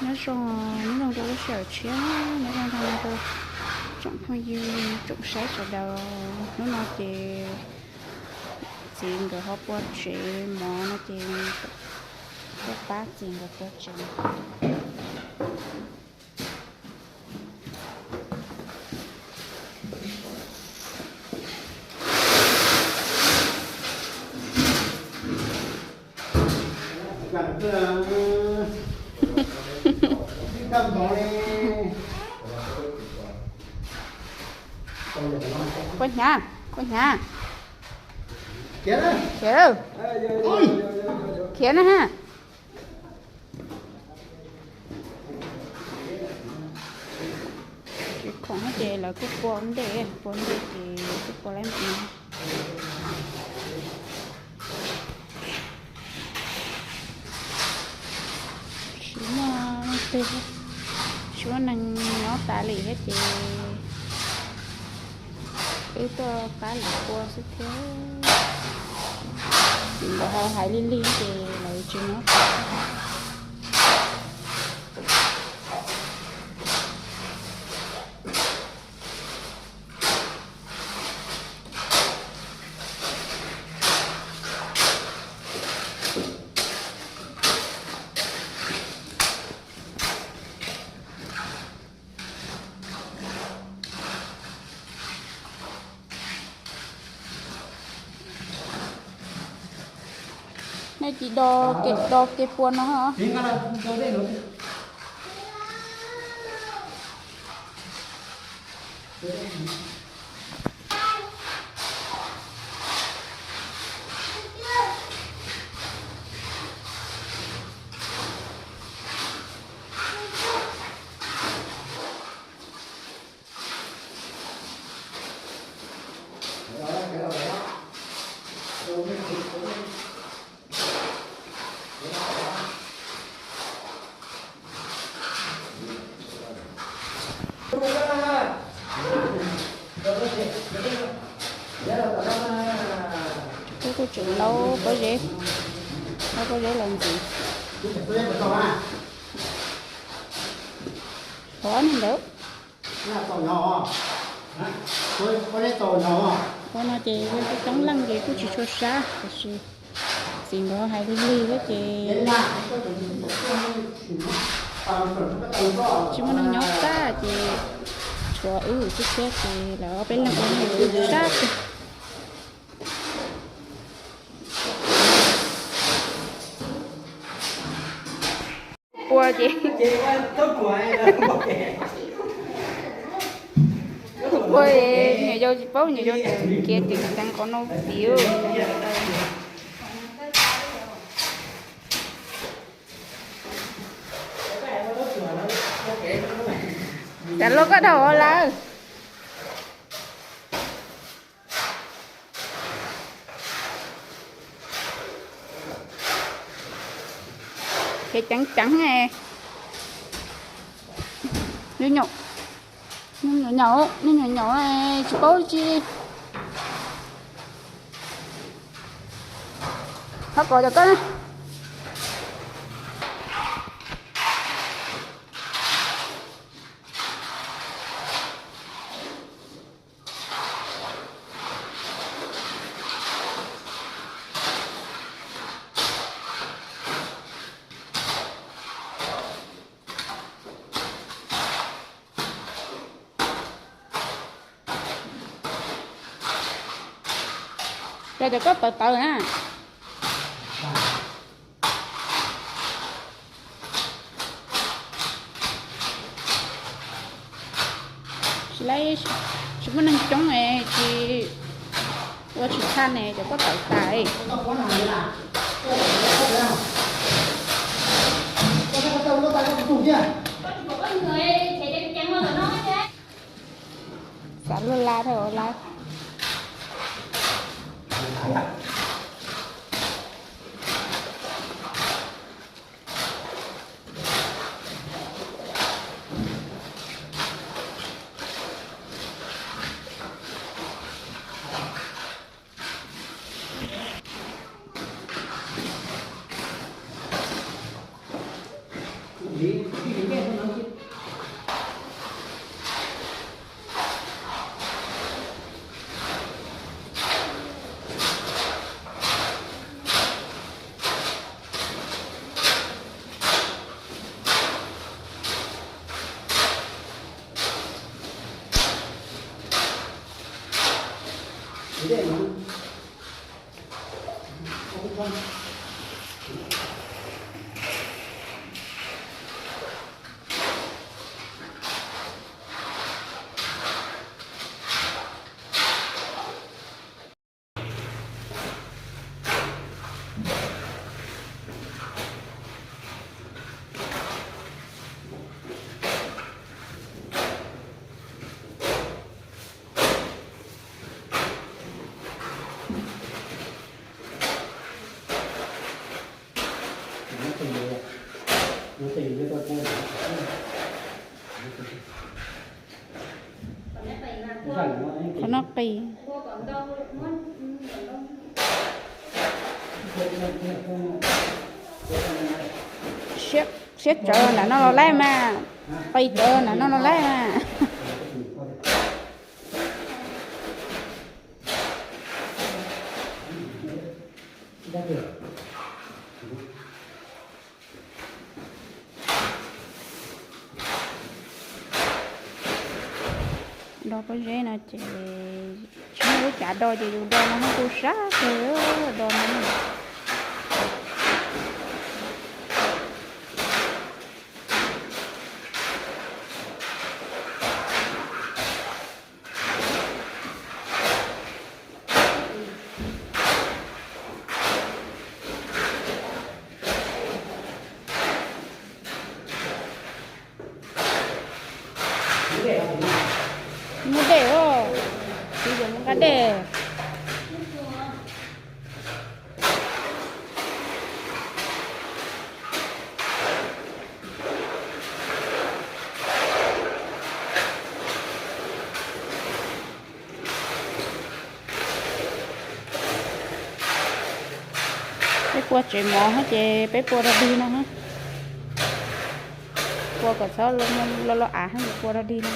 Nyob zoo, nyob zoo rau lub sij hawm tshiab, nyob zoo rau tsoom phooj ywg tsoom saib sawv daws. Hnub no ces txiv nkawd ho pua tsev mov no ces tuaj pab txiv nkawd pua tsev. Kua hnyav, kua hnyav. Khiav, khiav na ha. Tsis khoom ces lawv kuj pua ntej, pua ntej ces kuj pua lawm no. Tsis muaj leej twg, tsis muaj neeg nyob tas li thiab ces wb tuaj pab lawv pua xwb thiab. Txiv nkawd ho hais lig lig ces lawv tsis nyob tas. Nej tsis do, do kev pua no os. Wb kuj tseem laub pob zeb, laub pob zeb los ntxiv. Thov nej ntawd. Ua no ces yog coob leej ces kuj tsis tshua sab, tiam sis txiv nkawd hais lig lig thiab ces tsis muaj neeg nyob tag ces tshuav wb xwb thiab ces lawv ob peb leeg ua no kuj sab tiag. Pua ces, pua, nyuam yaus tsis paub, nyuam yaus khiav ceev ceev qhov no tiag. Xav luaj koj dhau lawm. Khiav ceev ceev, nyuam yaus, nyuam yaus tsis paub tsi. Thov kom cov koj. Cov, cov koj tawv tawv na. Tsis, tsis muaj neeg coob es tsis ua tsis tshaj ne, cov koj tawv tas. Xav luaj la dhau lawm. Qhov no qis. Siab, siab tsawv nram no los laib mas, qis tsawv nram no los laib mas. Do pob zeb no ces tsis muaj lub cav do ces yus do no kuj sab kawg, do no. Muab dej os, tsis yog muab nqa dej. Peb pua tsev mov ces peb pua rog dig no, pua kom txhob loj loj av, pua rog dig no.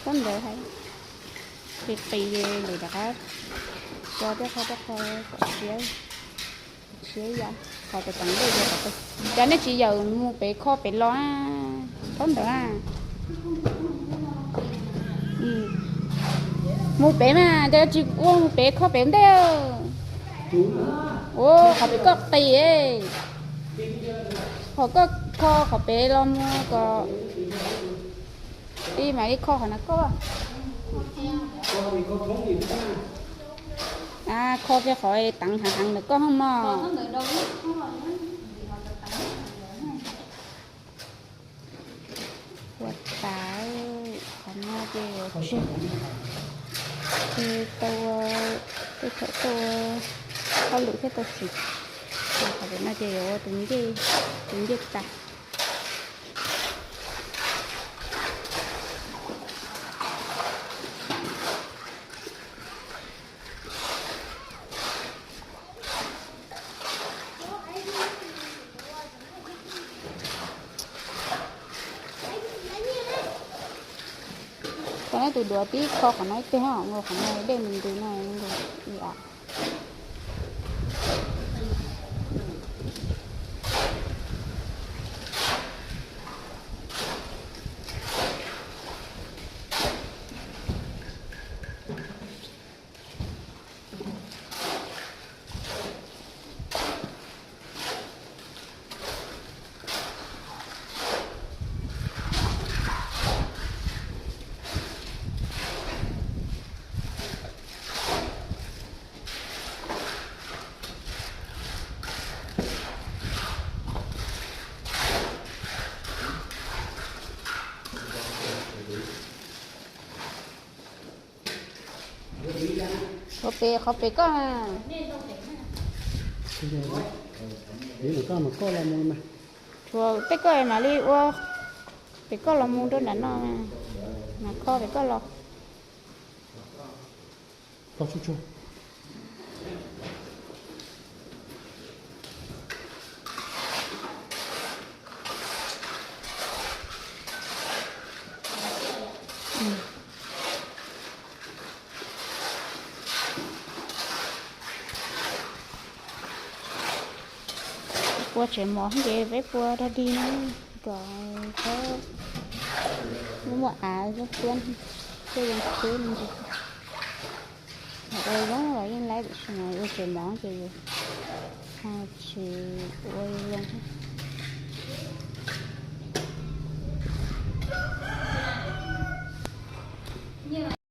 Thaum ntawd hais, qis qis lawm rov qab tso tej qho tej qho kom siav, siav yam qhov teev ntej. Cas nej tsis yawm mus pem kho pem los? Thaum ntawd mus pem mas, cas tsis ua mus pem kho pem ntej? Ua qhov pem koj qis, qhov koj kho qhov pem los mus kom tij mam li kho qhov no koj. Kho kiag qhov teev heev heev ntawm koj mog. Ua tas, qhov no ces yuav tseg, tseg tau, tej thaum tau hauj lwm thiab tau siv. Qhov pem no ces yuav ua tus ncej, tus ncej tas. Kho tus duav tib kho qhov no ib teg, qhov no dej mus ntws no i a. Qhov pem, qhov pem koj. Tshuav pem koj mam li ua, pem koj los mus rau nram no, mas kho pem koj los. Pua tsev mov ces peb pua dog dig no, kom muaj av zoo tuab, coj zoo tsheb me ntsis. Ua zoo los yeej laib, tiam sis mas ua tsev mov ces yus ho tsis ua zoo.